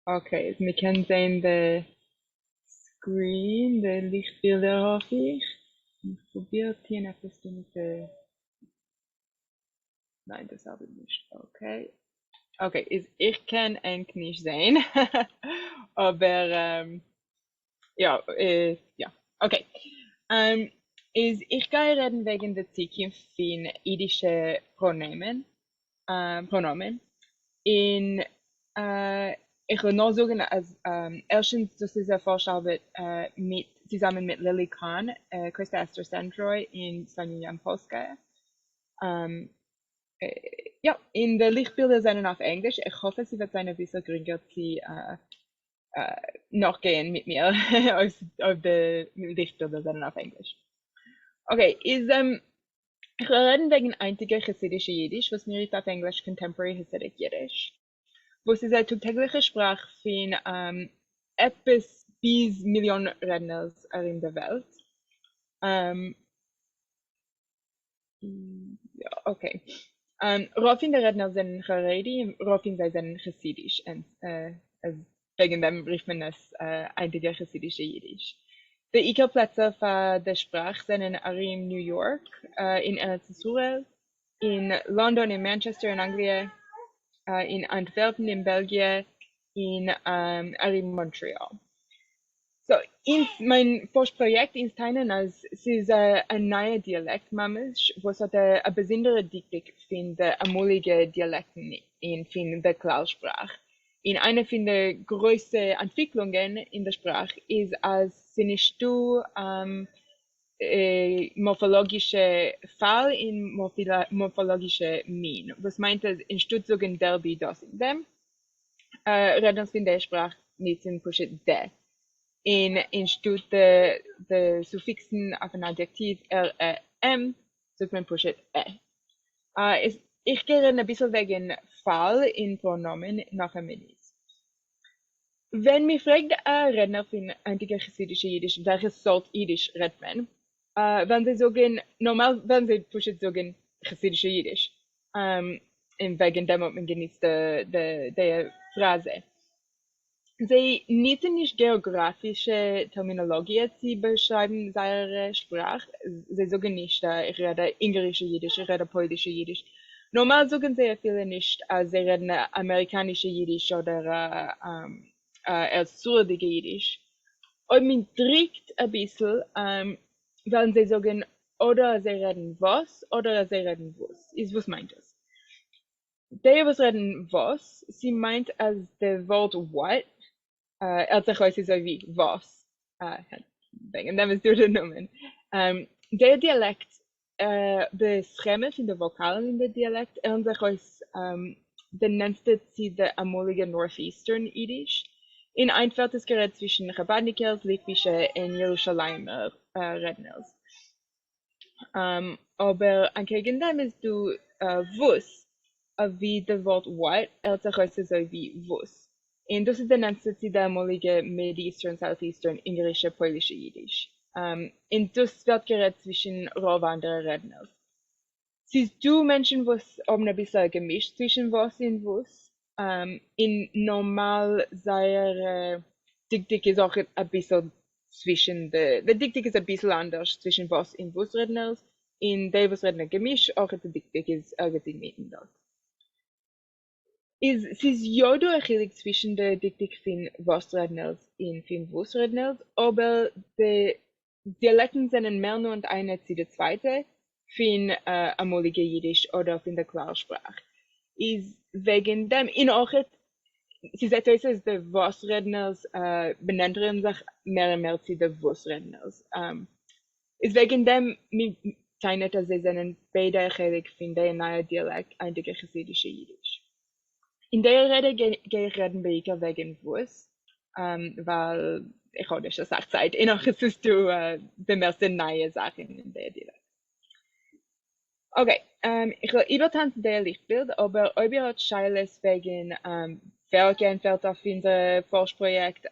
Okay, איז מען קען זעהן די screen, די ליכט בילדער האף איך. איך פרוביר טוהן עפעס דא מיט די, ניין דאס ארבעט נישט, okay. Okay, איז איך קען ענק נישט זעהן, אבער יא, יא, okay. איז איך גיי רעדן וועגן די צוקונפט פון אידישע פראנעמען, פראנאמען, און איך וויל נאר זאגן אז ערשטנס דאס איז א פארש ארבעט מיט צוזאמען מיט לילי קאהן, קריסטא אסתר סענדרוי און סאניע יאמפאלסקאיא. יא, און די ליכט בילדער זענען אויף ענגליש, איך האף אז ס'וועט זיין אביסל גרינגער צו נאכגייען מיט מיר אויב די ליכט בילדער זענען אויף ענגליש. Okay, איז איך וועל רעדן וועגן היינטיגע חסידישע אידיש וואס מען רופט אויף ענגליש Contemporary Hasidic Yiddish, וואס איז א טאג טעגליכע שפראך פון עפעס ביז מיליאן רעדנערס ארום די וועלט. יא okay. רוב פון די רעדנער זענען חרדי און רוב פון זיי זענען חסידיש און וועגן דעם רופט מען עס היינטיגע חסידישע אידיש. די עיקר פלעצער פאר די שפראך זענען ארום ניו יארק אין ארץ ישראל, אין לאנדאן און מאנטשעסטער אין אנגליע, אין אנטווערפן אין בעלגיע, און ארום מאנטריאל. So אונז מיין פארש פראיעקט אונז טענה'ן אז ס'איז א נייע דיאלעקט ממש וואס האט א באזונדערע דקדוק פון די אמאליגע דיאלעקטן און פון די כלל שפראך. און איינע פון די גרויסע אנטוויקלונגען אין די שפראך איז אז ס'נישטא מארפאלאגישע פאל און מארפאלאגישע מין, וואס מיינט אז אנשטאט זאגן דער די דאס און דעם, רעדנערס פון דער שפראך נוצן פשוט דע, און אנשטאט די סופיקסן אויף אן אדיעקטיוו ער ע עם, זאגט מען פשוט ע. איך גיי רעדן אביסל וועגן פאל און פראנאמען נאך א מינוט. ווען מען פרעגט א רעדנער פון היינטיגע חסידישע אידיש וועלכע סארט אידיש רעדט מען, וועלן זיי זאגן, נארמאל וועלן זיי פשוט זאגן חסידישע אידיש, און וועגן דעם האט מען גענוצט די פראזע. זיי נוצן נישט געאגראפישע טערמינאלאגיע צו באשרייבן זייער שפראך, זיי זאגן נישט איך רעד א אונגארישע אידיש, איך רעד א פוילישע אידיש, נארמאל זאגן זיי אפילו נישט אז זיי רעדן א אמעריקאנישע אידיש אדער א ארץ ישראל'דיגע אידיש. אויב מען דריקט אביסל וועלן זיי זאגן אדער אז זיי רעדן וואס אדער אז זיי רעדן וואס. איז וואס מיינט דאס? די וואס רעדן וואס, ס'מיינט אז די ווארט what הערט זיך אויס אזוי ווי וואס, וועגן דעם איז דא די נאמען. דער דיאלעקט, די סכעמע פון די וואקאלן אין די דיאלעקט הערן זיך אויס די נענסטע צו די אמאליגע Northeastern אידיש, און היינט ווערט עס גערעדט צווישן חבדניקערס, ליטווישע און ירושלימ'ער רעדנערס. אבער אנטקעגן דעם איז דא וואס, ווי די ווארט what הערט זיך אויס אזוי ווי וואס, און דאס איז די נענסטע צו די אמאליגע Mid-Eastern Southeastern אונגארישע פוילישע אידיש, און דאס ווערט גערעדט צווישן רוב אנדערע רעדנערס. ס'איז דא מענטשן וואס האבן אביסל א געמיש צווישן וואס און וואס, און נארמאל זייער דקדוק איז אויך אביסל צווישן די, די דקדוק איז אביסל אנדערש צווישן וואס און וואס רעדנערס, און די וואס רעדן א געמיש אויך די דקדוק איז ערגעץ אינמיטן דארט. איז ס'איז יא דא א חילוק צווישן די דקדוק פון וואס רעדנערס און פון וואס רעדנערס, אבער די דיאלעקטן זענען מער נאנט איינע צו די צווייטע פון אמאליגע אידיש אדער פון די כלל שפראך, איז וועגן דעם, און אויכעט ס'זעט אויס אז די וואס רעדנערס באנענטערן זיך מער און מער צו די וואס רעדנערס, איז וועגן דעם מ'טענה'ט אז זיי זענען ביידע א חלק פון די נייע דיאלעקט היינטיגע חסידישע אידיש. אין די רעדע גיי איך רעדן בעיקר וועגן וואס, ווייל איך האב נישט אסאך צייט און אויך עס איז דא די מערסטע נייע זאכן אין די דיאלעקט. Okay, איך וועל איבערטאנצן די ליכט בילד, אבער אויב איר האט שאלות וועגן ווער האט געענטפערט אויף אונזער פארש פראיעקט,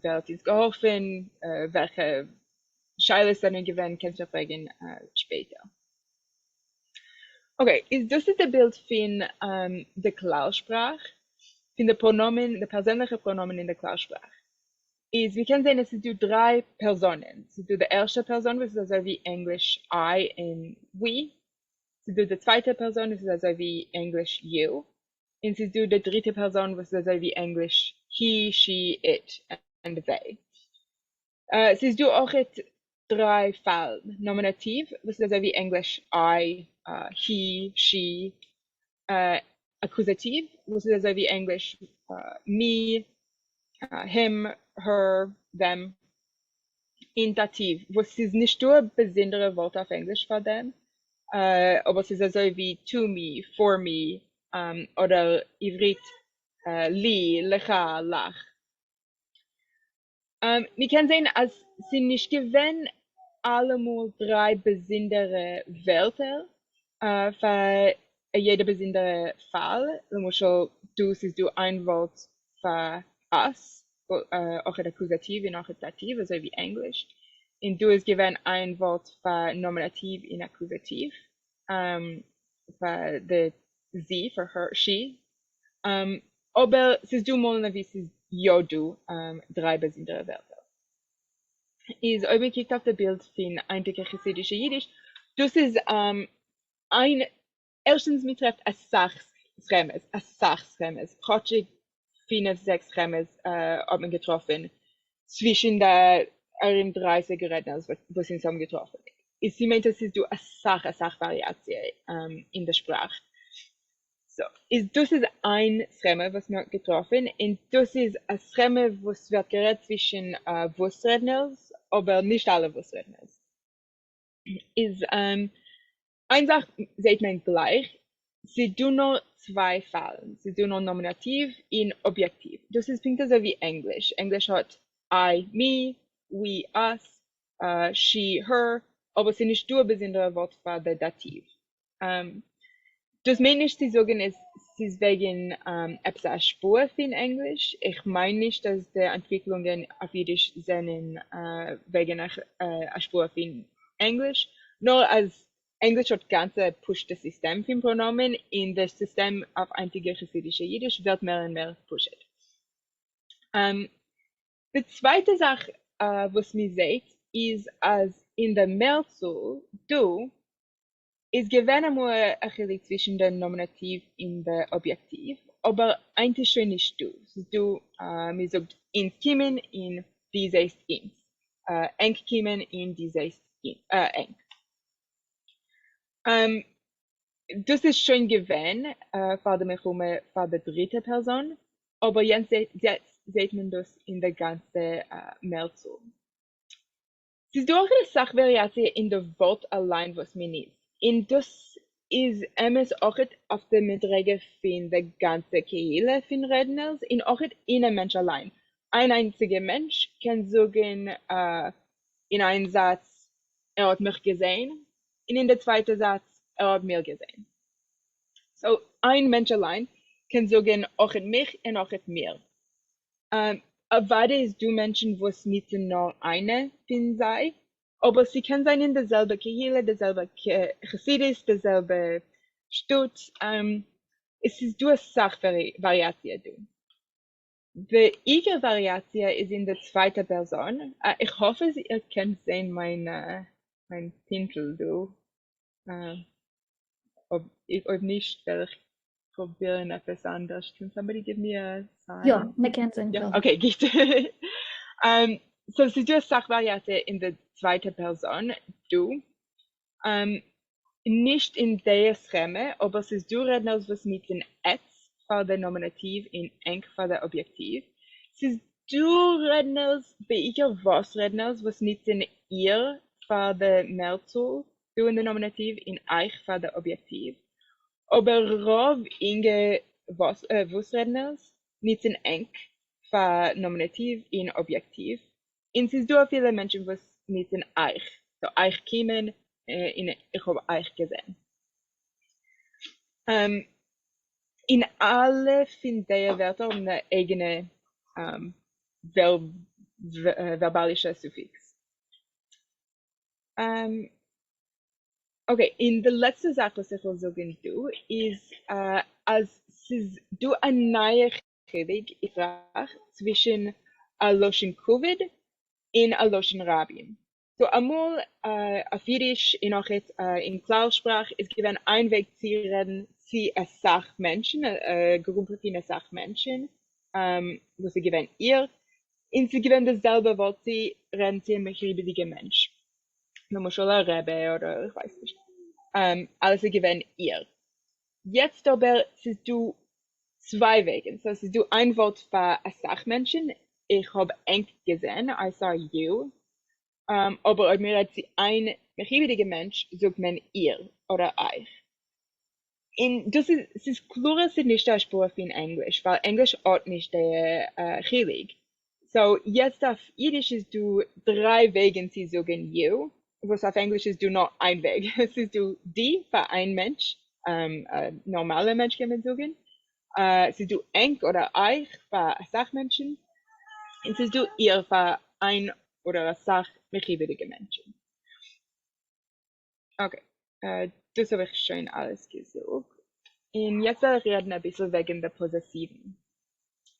ווער האט אונז געהאלפן, וועלכע שאלות זענען געווען, קענסט מיר פרעגן שפעטער. Okay, איז דאס איז די בילד פון די כלל שפראך. פון די פראנאמען, די פערזענליכע פראנאמען אין די כלל שפראך. איז מ'קען זען עס איז דא דריי פערזאנען, ס'איז דא די ערשטע פערזאן וואס איז אזוי ווי ענגליש I און we, ס'איז דא די צווייטע פערזאן וואס איז אזוי ווי ענגליש you, און ס'איז דא די דריטע פערזאן וואס איז אזוי ווי ענגליש he, she, it, and they. ס'איז דא אויכעט דריי פאלן, נאמינאטיוו וואס איז אזוי ווי ענגליש I, he, she, אקוזאטיוו וואס איז אזוי ווי ענגליש me, him, her, them, און דאטיוו וואס ס'איז נישטא א באזונדערע ווארט אויף ענגליש פאר דעם, אבער ס'איז אזוי ווי to me, for me, אדער עברית לי, לך, לך. מ'קען זען אז ס'איז נישט געווען אלעמאל דריי באזונדערע ווערטער פאר יעדע באזונדערע פאל, למשל דא ס'איז דא איין ווארט פאר us, אויכעט אקוזאטיוו און אויכעט דאטיוו אזוי ווי ענגליש, און דא איז געווען איין ווארט פאר נאמינאטיוו און אקוזאטיוו פאר די זי, פאר her, she. אבער ס'איז דא מאלן ווי ס'איז יא דא דריי באזונדערע ווערטער. איז אויב מען קוקט אויף די בילד פון היינטיגע חסידישע אידיש, דאס איז איין, ערשטנס מען טרעפט אסאך סכעמעס, אסאך סכעמעס, כאטשיג פינף זעקס סכעמעס האט מען געטראפן צווישן די ארום 30 רעדנערס וואס אונז האבן געטראפן. איז ס'מיינט אז ס'איז דא אסאך אסאך וואריאציע אין די שפראך. so, איז דאס איז איין סכעמע וואס מען האט געטראפן, און דאס איז א סכעמע וואס ווערט גערעדט צווישן וואס רעדנערס, אבער נישט אלע וואס רעדנערס. איז איין זאך זעהט מען גלייך, ס'איז דא נאר צוויי פאלן, ס'איז דא נאר נאמינאטיוו און אביעקטיוו. דאס איז פונקט אזוי ווי ענגליש, ענגליש האט I, me, we, us, she, her, אבער ס'איז נישט דא א באזונדערע ווארט פאר די דאטיוו. דאס מיינט נישט צו זאגן אז ס'איז וועגן עפעס א השפעה פון ענגליש, איך מיין נישט אז די אנטוויקלונגען אויף אידיש זענען וועגן א השפעה פון ענגליש, נאר אז ענגליש האט גאנץ א פשוט'ע סיסטעם פון פראנאמען און דער סיסטעם אויף היינטיגע חסידישע אידיש ווערט מער און מער פשוט. די צווייטע זאך וואס מ'זעהט איז אז אין די מערצאל דא איז געווען אמאל א חילוק צווישן די נאמינאטיוו און די אביעקטיוו, אבער היינט איז שוין נישט דא, ס'איז דא מ'זאגט אונז קומען און דו זעסט אונז, ענק קומען און דו זעסט ענק. דאס איז שוין געווען פאר די מלחמה פאר די דריטע פערזאן, אבער יעצט זעט מען דאס אין די גאנצע מערצאל. ס'איז דא אויך אסאך וועריאציע אין די ווארט אליין וואס מען ניצט, און דאס איז אמת אויכעט אויף די מדריגה פון די גאנצע קהילה פון רעדנערס, און אויכעט אין א מענטש אליין. איין איינציגע מענטש קען זאגן אין איין זאץ ער האט מיך געזען, און אין די צווייטע זאץ ער האט מיר געזען. so איין מענטש אליין קען זאגן אויכעט מיך און אויכעט מיר. אוודאי איז דא מענטשן וואס ניצן נאר איינע פון זיי, אבער ס'קען זיין אין די זעלבע קהילה, די זעלבע חסידות, די זעלבע שטאט, עס איז דא אסאך וואריאציע דא. די עיקר וואריאציע איז אין די צווייטע פערזאן, איך האף אז איר קענט זען מיין מיין פינטל דא, אויב נישט וועל איך פרובירן עפעס אנדערש, can somebody give me a sign? יא, מען קען זען קלאר. okay, גוט. so ס'איז דא אסאך וואריאציע אין די צווייטע פערזאן דא, נישט אין די סכעמע, אבער ס'איז דא רעדנערס וואס ניצן עטס פאר די נאמינאטיוו און ענק פאר די אביעקטיוו. ס'איז דא רעדנערס, בעיקר וואס רעדנערס, וואס ניצן איר פאר די מערצאל דא אין די נאמינאטיוו און אייך פאר די אביעקטיוו. אבער רוב אינגע וואס רעדנערס ניצן ענק פאר נאמינאטיוו און אביעקטיוו. און ס'איז דא אפילו מענטשן וואס ניצן אייך, so אייך קומען און איך האב אייך געזען. און אלע פון די ווערטער האבן א אייגענע ווערבאלישע סופיקס. okay, און די לעצטע זאך וואס איך וויל זאגן דא איז אז ס'איז דא א נייע חילוק אין שפראך צווישן א לשון כבוד און א לשון רבים. So אמאל אויף אידיש און אויך אין כלל שפראך איז געווען איין וועג צו רעדן צו אסאך מענטשן, א גרופע פון אסאך מענטשן, וואס איז געווען איר, און ס'איז געווען די זעלבע ווארט צו רעדן צו א מכובד'יגע מענטש, למשל א רבי אדער איך ווייס נישט, אלעס איז געווען איר. יעצט אבער ס'איז דא צוויי וועגן, so ס'איז דא איין ווארט פאר אסאך מענטשן, איך האב ענק געזען, I saw you, אבער אויב מ'רעדט צו איין מכובד'יגע מענטש זאגט מען איר אדער אייך. און דאס איז, ס'איז קלאר אז ס'איז נישט א השפעה פון ענגליש, ווייל ענגליש האט נישט די חילוק. So יעצט אויף אידיש איז דא דריי וועגן צו זאגן you, וואס אויף ענגליש איז דא נאר איין וועג, ס'איז דא די פאר איין מענטש, א נארמאלע מענטש קען מען זאגן, ס'איז דא ענק אדער אייך פאר אסאך מענטשן, און ס'איז דא איר פאר איין אדער אסאך מכובד'יגע מענטשן. Okay, דאס האב איך שוין אלעס געזאגט. און יעצט וועל איך רעדן אביסל וועגן די פאזעסיוון.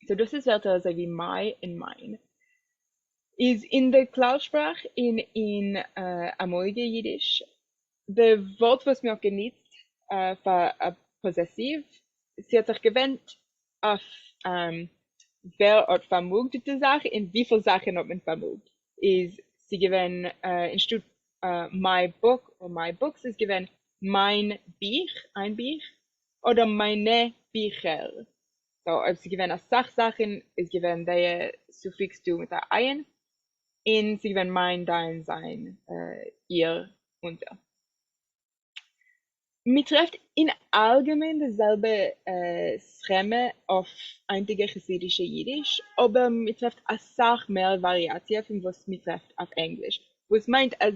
So דאס איז ווערטער אזוי ווי my און מיין. איז אין די כלל שפראך און אין אמאליגע אידיש, די ווארט וואס מען האט גענוצט פאר א פאזעסיוו, ס'האט זיך געווענדט אויף ווער האט פארמאגט די זאך און וויפיל זאכן האט מען פארמאגט, איז ס'געווען אנשטאט my book און my books איז געווען מיין ביך, איין ביך, אדער מיינע ביכער. So אויב ס'איז געווען אסאך זאכן איז געווען די סופיקס דא מיט א עין, און ס'איז געווען מיין, דיין, זיין, איר, אונזער. מ'טרעפט אין אלגעמיין די זעלבע סכעמע אויף היינטיגע חסידישע אידיש, אבער מ'טרעפט אסאך מער וואריאציע פון וואס מ'טרעפט אויף ענגליש, וואס מיינט אז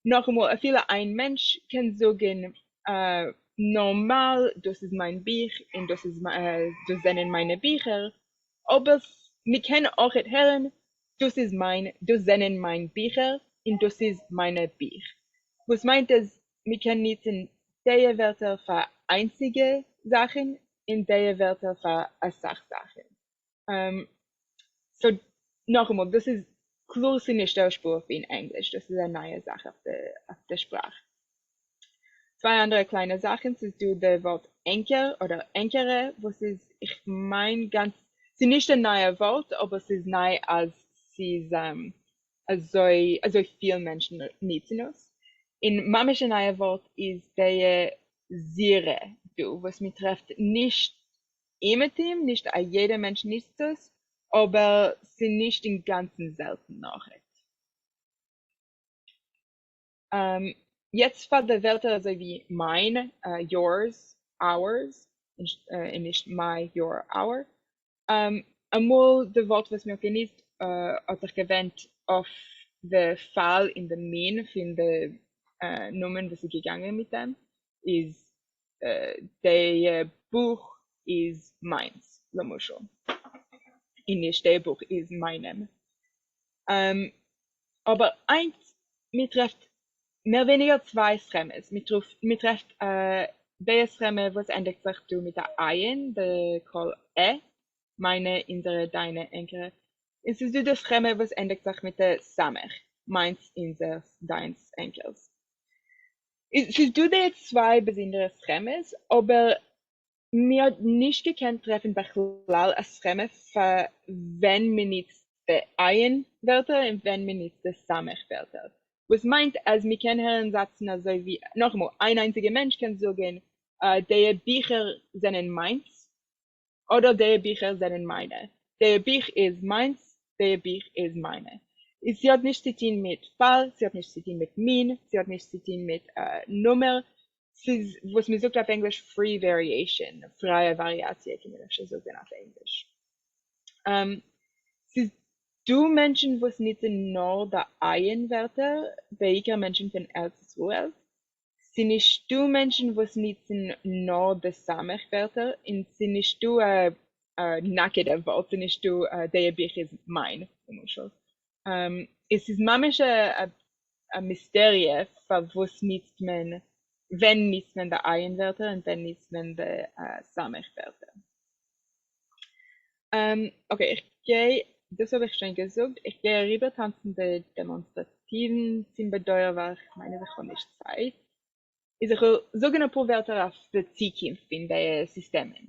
נאכאמאל אפילו איין מענטש קען זאגן נארמאל דאס איז מיין בוך און דאס איז דאס זענען מיינע ביכער, אבער מ'קען אויכעט הערן דאס איז מיין דאס זענען מיין ביכער און דאס איז מיינע בוך, וואס מיינט אז מ'קען נוצן דיע ווערטער פאר איינציגע זאכן און דיע ווערטער פאר אסאך זאכן. So נאכאמאל, דאס איז קלאר ס'איז נישט די השפעה פון ענגליש, דאס איז א נייע זאך אויף די שפראך. צוויי אנדערע קליינע זאכן, ס'איז דא די ווארט ענקער אדער ענקערע וואס איז איך מיין גאנץ, ס'איז נישט א נייע ווארט אבער ס'איז ניי אז ס'איז אזוי אזוי פיל מענטשן נוצן עס, און ממש א נייע ווארט איז די זירע דא וואס מ'טרעפט נישט אומעטום, נישט א יעדער מענטש נוצט עס, אבער ס'נישט אינגאנצן זעלטן נאכעט. יעצט פאר די ווערטער אזוי ווי מיין, yours, ours, און נישט my, your, our. אמאל די ווארט וואס מ'האט גענוצט האט זיך געווענדט אויף די פאל און די מין פון די נאמען וואס איז געגאנגען מיט דעם, איז די בוך איז מיינס למשל, און נישט די בוך איז מיינעם. אבער איינס, מ'טרעפט מער ווייניגער צוויי סכעמעס, מ'טרעפט די סכעמע וואס ענדיגט זיך דא מיט א עין, די קול ע, מיינע, אונזערע, דיינע, ענקערע, און ס'איז דא די סכעמע וואס ענדיגט זיך מיט די סמך, מיינס, אונזערס, דיינס, ענקערס. ס'איז דא די צוויי באזונדערע סכעמעס, אבער מ'האט נישט געקענט טרעפן בכלל א סכעמע פאר ווען מ'נוצט די עין ווערטער און ווען מ'נוצט די סמך ווערטער. וואס מיינט אז מ'קען הערן זאצן אזוי ווי, נאכאמאל, איין איינציגע מענטש קען זאגן די ביכער זענען מיינס, אדער די ביכער זענען מיינע. די בוך איז מיינס, די בוך איז מיינע. איז ס'האט נישט צו טון מיט פאל, ס'האט נישט צו טון מיט מין, ס'האט נישט צו טון מיט נומער, ס'איז וואס מ'זאגט אויף ענגליש free variation, פרייע וואריאציע קען מען אפשר זאגן אויף ענגליש. ס'איז דא מענטשן וואס נוצן נאר די עין ווערטער, בעיקר מענטשן פון ארץ ישראל. ס'נישט דא מענטשן וואס נוצן נאר די סמך ווערטער, און ס'נישט דא א נאקעטע ווארט, ס'נישט דא די בוך איז מיין למשל. עס איז ממש א מיסטעריע פארוואס נוצט מען, ווען נוצט מען די עין ווערטער און ווען נוצט מען די סמך ווערטער. Okay, איך גיי, דאס האב איך שוין געזאגט, איך גיי אריבער טאנצן די דעמאנסטראטיוון צום באדויער ווייל איך מיין אז איך האב נישט צייט. איז איך וויל זאגן אפאר ווערטער אויף די צוקונפט פון די סיסטעמען.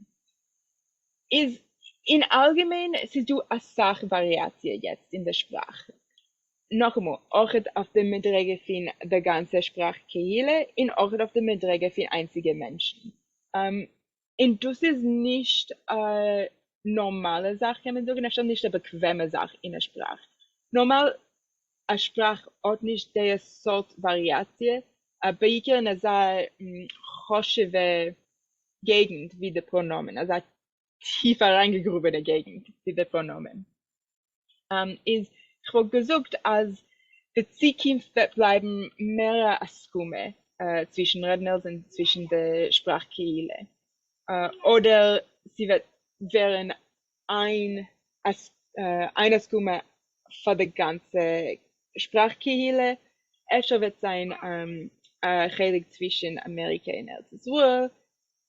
איז אין אלגעמיין ס'איז דא אסאך וואריאציע יעצט אין די שפראך. נאכאמאל, אויכעט אויף די מדריגה פון די גאנצע שפראך קהילה און אויכעט אויף די מדריגה פון איינציגע מענטשן. און דאס איז נישט א נארמאלע זאך קען מען זאגן, אפשר נישט א באקוועמע זאך אין א שפראך. נארמאל א שפראך האט נישט די סארט וואריאציע, בעיקר אין אזא חשוב'ע געגנט ווי די פראנאמען, אזא טיף אריינגעגראבענע געגנט ווי די פראנאמען. איז כ'וואלט געזאגט אז די צוקונפט וועט בלייבן מער א הסכמה צווישן רעדנערס און צווישן די שפראך קהילה, אדער ס'וועט ווערן איין איין הסכמה פאר די גאנצע שפראך קהילה, אפשר וועט זיין א חלק צווישן אמעריקע און ארץ ישראל,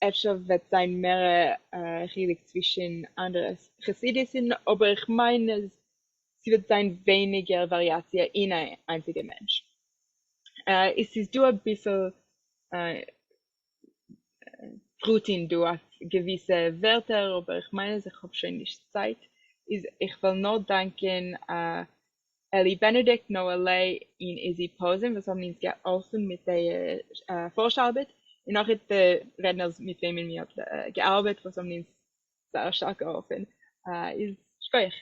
אפשר וועט זיין מער א חילוק צווישן אנדערע חסידות'ן, אבער איך מיין אז ס'וועט זיין ווייניגער וואריאציע אין א איינציגע מענטש. עס איז דא אביסל פרטים דא אויף געוויסע ווערטער, אבער איך מיין אז איך האב שוין נישט צייט, איז איך וועל נאר דאנקען אלי בענעדיקט, נועה לעי און איזי פאזען וואס האבן אונז געהאלפן מיט די פארש ארבעט, און אויך די רעדנערס מיט וועמען מיר האט געארבעט וואס האבן אונז זייער שטארק געהאלפן. איז שכוח.